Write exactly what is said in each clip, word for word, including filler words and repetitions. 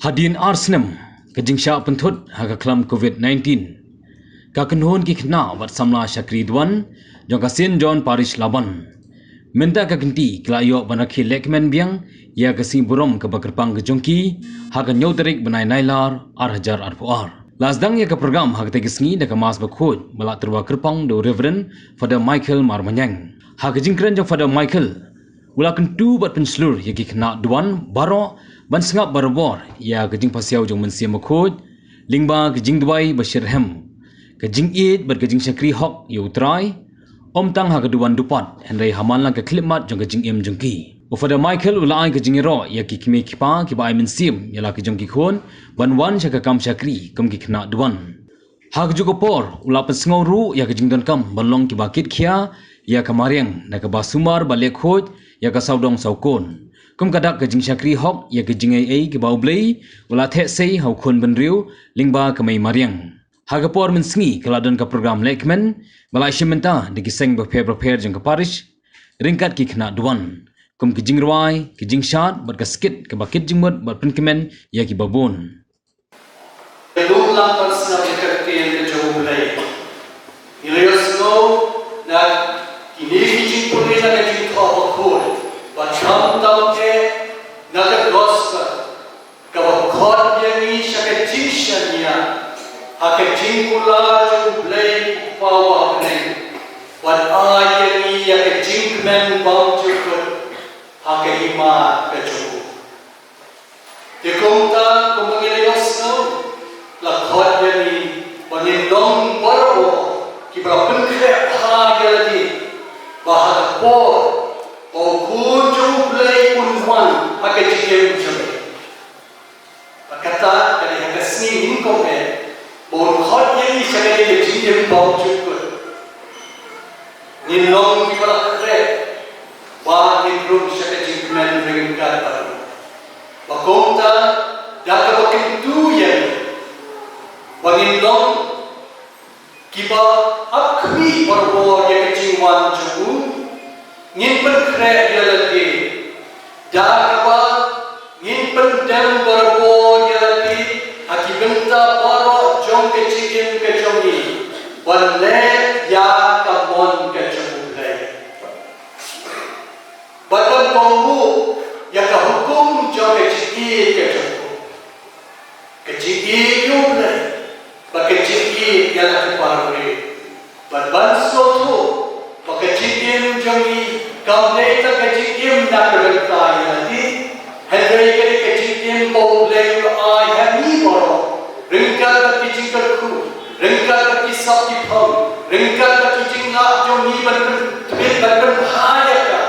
Hadien ar snem ka jingshah pynthut ha ka khlam covid nineteen, ka kynhun ki khynnah bad samla shakri duwan jong ka Saint John Parish Laban mynta ka kynti ki la ïoh ban rakhe lehkmen biang ïa ka sngi burom kaba kyrpang ka jong ki ha ka hynñiew tarik bnai Nailar ar hajar arphew ar. La sdang ïa ka program ha katei ka sngi da ka Mass bakhuid ba la tyrwa kyrpang da u Reverend Father Michael Marmanyang. Ha ka jingkren jong Father Michael, u la kyntu bad pynshlur ïa ki khynnah duwan baroh ban sngap barabor ïa ka jingpasiaw jong u Mynsiem Bakhuid lyngba ka jingduwai ba shitrhem, ka jingïeit bad ka jingshakri hok ïa u Trai, ym tang ha ka duwan dupat hynrei ha man la ka khyllipmat jong ka jingim jong ki. U Father Michael u la ai ka jingïaroh ïa ki kmie ki kpa kiba ai mynsiem ïa la ki jong ki khun ban wan sha ka kam shakri kum ki khynnah duwan. Ha kajuh ka por u la pynsngew ruh ïa ka jingdonkam ban long kiba kit khia ïa ka mariang na kaba sumar ba leh khuid ïa ka sawdong sawkun, kum ka dak ka jingshakri hok ïa ka jingaiei kaba U Blei u la theh sei ha u khun bynriew lyngba ka mei mariang. Ha ka por mynsngi ka la don ka program lehkmen ba la shim bynta da ki seng bapher bapher jong ka parish ryngkat ki khynnah duwan, kum ki jingrwai, ki jingshad bad ka skit kaba kit jingmut bad pynkmen ïa kiba bun. Ka lum lang ban sngap ïa ka ktien ka jong U Blei. Ngi la ïohsngew na kine ki jingpule na ka Jingthoh Bakhuid bad khamtam eh na ka Gospel, kaba khot ïa ngi sha ka jingshaniah ha ka jingkular jong U Blei U Kpa uba ha bneng, bad ai ïa ngi ïa ka jingkmen bymjukut ha ka hima ka jong u. Te kumta, kumba ngi la ïohsngew, la khot ïa ngi ba ngin long barabor kiba la pynkhreh bha ïa lade, ba ha ka por ba U Khun jong U Blei un wan ha ka jingim jong ngi, ba kata ka dei ha ka sngi nyngkong eh ba un khot ïa ngi sha kane ka jingim bymjukut, ngin long kiba la khreh ba ngin rung sha ka jingkmen ryngkat bad u. Ba kumta, da kaba kyntu ïa ngi ba ngin long kiba ap khmih barabor ïa ka jingwan jong u, ngin pynkhreh ïa lade da kaba ngin pyndem barabor ïa lade ha ki bynta baroh jong ka jingim ka jong ngi, ban leh ïa ka mon ka jong U Blei, bad ban kohnguh ïa ka hukum jong ka jingïeit ka jong u, ka jingïeit ïa U Blei bad ka jingïeit ïa la ki parabangeit, bad ban sngewthuh ba ka jingim jong ngi kam dei tang ka jingim na ka bynta ïa lade, hynrei ka dei ka jingim ba U Blei u la ai ha ngi baroh, ryngkat bad ki jingkyrkhu, ryngkat bad ki sap ki phong, ryngkat bad ki jinglah jong ngi ban pyntbit ban pynbha ïa ka.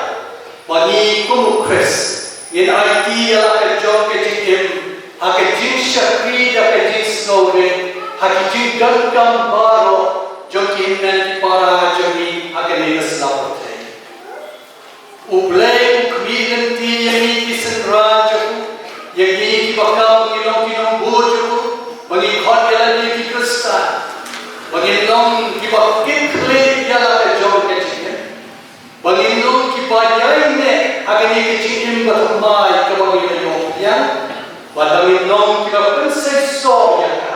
Ba ngi kum u Khrist ngin aiti ïa la ka jong ka jingim ha ka jingshakri da ka jingsngewrit ha ki jingdonkam baroh jong ki hynmen ki para jong ngi ha kane ka sla pyrthei. U Blei u khmih lynti ïa ngi ki synran jong u, ïa ngi kiba kam ba ngi long ki nongbud jong u, ba ngi khot ïa lade ki Khristan, ba ngin long kiba kit khlieh ïa la ka jong ka jingim, ba ngin long kiba ïaineh ha kane ka jingim bathymmai kaba ngi la ïoh biang, bad ba ngin long kiba pynseisoh ïa ka.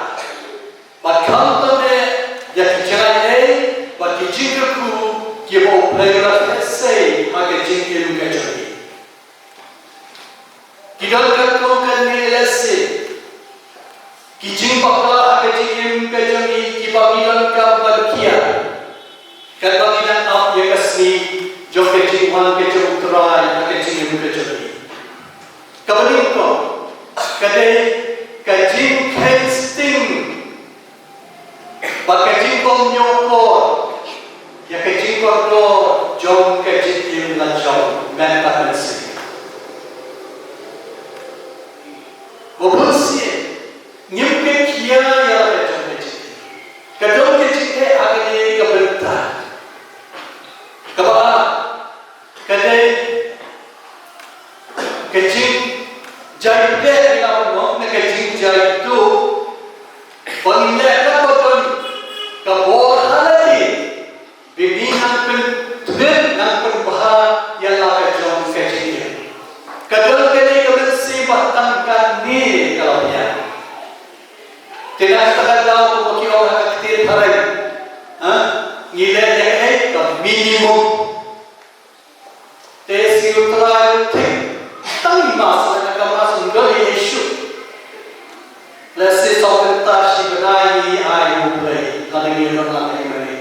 Bad khamtam eh ïa ki jingaiei bad ki jingkyrkhu kiba U Blei u la theh sei ha ka jingim ka jong ngi. Ki don katkum kane lehse ki jingbakla ha ka jingim ka jong ngi kiba ngi donkam ban kiar, katba ngi dang ap ïa ka sngi jong ka jingwan ka jong U Trai ha ka jingim ka jong ngi. Kaba nyngkong ka dei ka jingkheiñ sting bad ka jingkynñiuh kor ïa ka jingkordor jong ka jingim la jong met bad mynsiem. Ba bun sien ngim khia ïa la ka jong ka jingim. Ka don ka jingeh ha kane ka bynta. Kaba ar ka dei ka jingjai bteh, ïa la ban ong ne ka jingjai duk. Ba ngin leh katba don ka bor ha lade, ba ngin nang pyntbit nang pynbha ïa la ka jong ka jingim. Ka don kane ka mynsiem ba tang kane ka la Te na kata ka daw kumba ki ong ha ka ktien phareng, ha? Ngi leh ïa kaei ka minimum. Te sngewthuh thik tang i Mass, lada ka Mass ym don ei ei shuh. Lehse saw kynta shi bnai ngi ai ha U Blei lada ngi ïalam lang ei ei.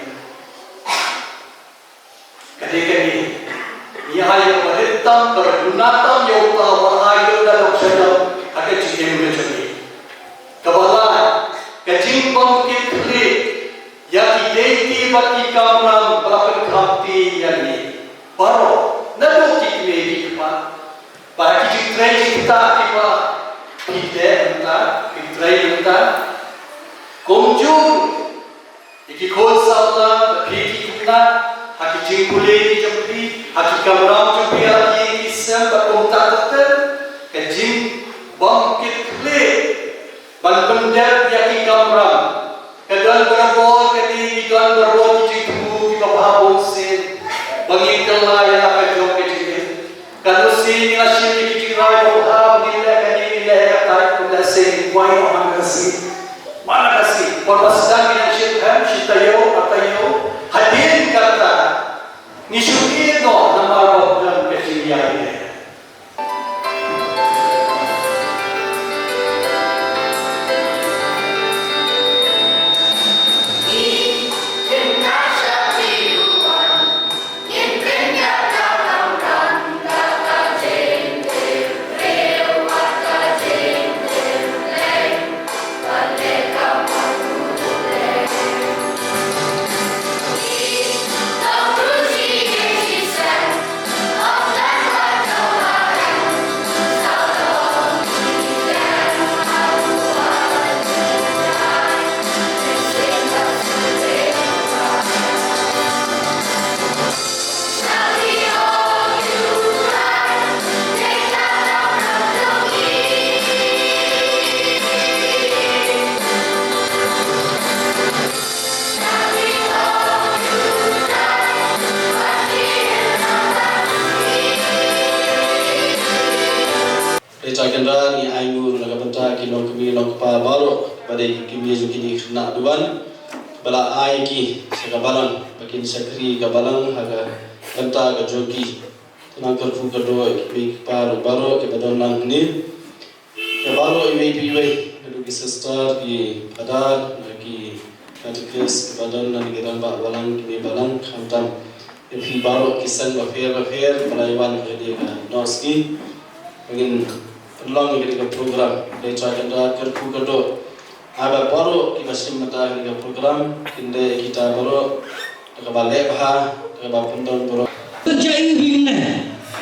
Ka dei kane, ngi ai kaba rit tam, kaba duna tam ïa uta uba ai ïa u da dok sha dok ha ka jingim ka jong ngi. Kaba lai, ka jingbym kit khlieh ïa ki deiti bad ki kamram ba la pynkham kti ïa ngi baroh, naduh ki kmie ki kpa. Bad ha ki jingtrei jingktah kiba phi dei mynta, phi trei mynta. Kumjuh ïa ki khun samla, bad phi ki khynnah, ha ki jingpule ki jong phi, ha ki kamram jong phi, ha ki ïing ki sem, bad kumta ter ter, ka jingbym kit khlieh ban pyndep ïa ki kamram. Ka don barabor kane, ki don barabor ki jingthmu kiba bha bun sien ba ngin kylla ïa la ka jong ka jingim. Katno sien ngi la shim ïa ki jingrai ba bha ba ngin leh kane, ngin leh katai, kumta sien ngin kwai noh man ka sngi. Man ka sngi por ba sdang ngin nang shim hem shi taïew ar taïew. Hadien kata ngi shu ïeh noh namar ba don ka jingïaid. Te ta kynrad ngi ai nguh na ka bynta ki longkmie longkpa baroh ba dei ki kmie jong kine ki khynnah duwan ba la ai ki sha ka balang ba kin shakri ka balang ha ka bynta ka jong ki. Te nang kyrkhu kyrdoh ïa ki kmie ki kpa ruh baroh kiba don lang hangne. Ïa baroh iwei pa iwei, naduh ki sister, ki father, na ki katekis, kiba don na ki rangbah balang, ki mei balang, khamtam ïa phi baroh ki seng bapher bapher ba la wan ha kane ka Nohsngi ba ngin pynlong ïa kane ka program. Dei trai kynrad kyrkhu kyrdoh ïa baroh kiba shim bynta ha kane ka program, kin dei kita baroh da kaba leh bha, da kaba pyndon baroh. Pynjah ïa u ri ne.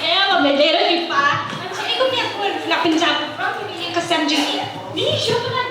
Eh, ba me dei re ri pa. Pynjah ïa u ri, na pynjah. Ram ni ka sem jing ïa. Ni shu pa.